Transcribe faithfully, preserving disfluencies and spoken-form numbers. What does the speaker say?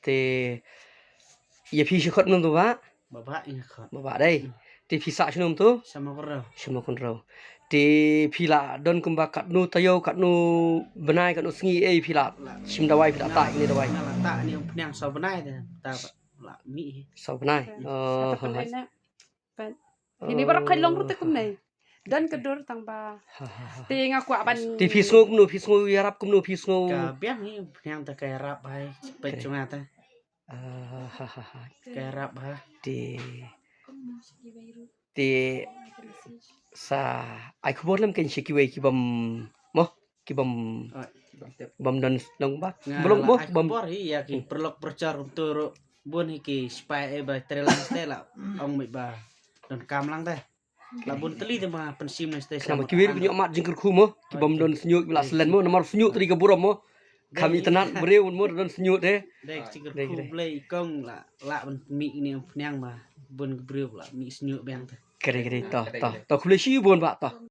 Te ïa phi shi khot mynta ba? Ba ba ïa khot. Ba ba dei. Te phi sah shano mynta? Shama Kynrew. Shama Kynrew. Te phi la don kumba katno taïew, katno bnai, katno sngi ei phi la shim dawai, phi la tah ïa kine dawai? Nga la tah ïa kine umphniang saw bnai te. Ta ba la mih hi. Saw bnai. Oh, ha, ha. Pat. Ini baroh kai long ruh te kumne. Don ka dur tang ba. Ha, ha, ha. Te nga kwah ban. Te phi sngew kumno, phi sngew ïarap kumno, phi sngew. Ka biang hi, biang ta ka ïarap bha, peit jong nga ta. Ah, ha, ha, ha. Ka ïarap bha. Te. Te. Sa ai khubor lem kein sha kiwei ki bym, mo, ki bym. Ah, bym don long ba. Nga bym long la mo, ai bym. Khubor hi ïa ki paralok parajor kumto ruh. Bun hi ki spy eh ba trei lang te la ong mih ba don kam lang te. La bun tylli te ba pynshim ne te. Namar kiwei ruh ki ñiuh mat jingkyrkhu mo, ki bym don shñiuh, ki la slen mo, namar shñiuh te dei ka burom mo. Kham itynnad briew mo don shñiuh te. Dei jingkyrkhu Blei i kong la, la ban mih ne umphniang ba bun ki briew la mih shñiuh biang te. Kare kare to to to khublei shibun ba to.